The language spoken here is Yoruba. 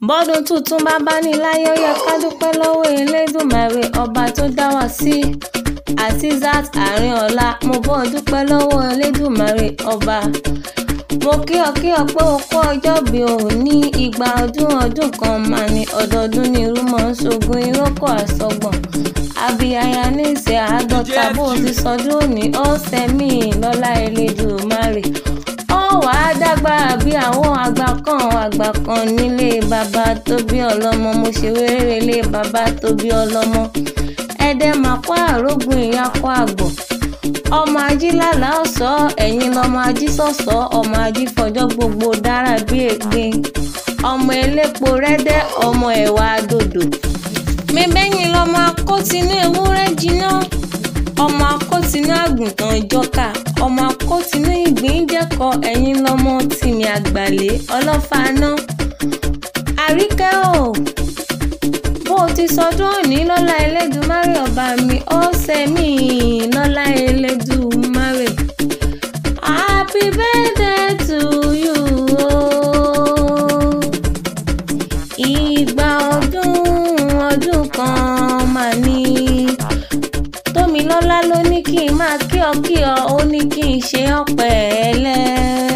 Bọ́dún tuntun bá bá ní láyé, ó yẹ ká dúpẹ́ lọ́wọ́ Elédùmarè ọba tó dá wa sí. Azeezat Arinola, mo bọ́ dúpẹ́ lọ́wọ́ Elédùmarè ọba. Mo kí ọ kí ọ pé o kú ọjọ́ bí òní, ìgbà ọdún ọdún kan máa ní ọdọọdún ní irú mọ́ ń ṣogun ìrókò àsọgbọ̀n. Abiyaya ní ìṣe 50 bó ti sọdún òní, ọ̀sẹ̀ míì lọ́lá Elédùmarè. Ó wàá dàgbà bí àwọn àgbà kan nílé bàbá tó bí ọlọ́mọ. Mo ṣe wéré lé bàbá tó bí ọlọ́mọ. Ẹ̀dẹ̀ máa kó àrógùn ìyá kó àgbọ̀. Ọmọ ajílàlá ọ̀sọ́, ẹ̀yin lọmọ ajísọ̀sọ́, ọmọ ajífọjọ́ gbogbo dára bí egbin. Ọmọ elépo rẹ́dẹ́, ọmọ ẹ̀wà dòdò. Mebẹ́yìn lọmọ akótinú ewúrẹ́ jiná. Ọmọ akótinú àgùntàn jọkà. Ọmọ akótinú ìgbín jẹ́kọ, ẹ̀yin lọmọ tìmì àgbàlé ọlọ́fàáná. Àríkẹ́ o, bó o ti sọdún òní lọ́lá Elédùmarè ọba mi, ọ̀sẹ̀ mi lọ́lá Elédùmarè. Happy birthday to you o. Ìgbà ọdún ọdún kan mà ní. Tómilọ́lá ló ní kí n máa kí ọ kí ọ, ó ní kí n ṣe ọ́ pẹ̀lẹ́.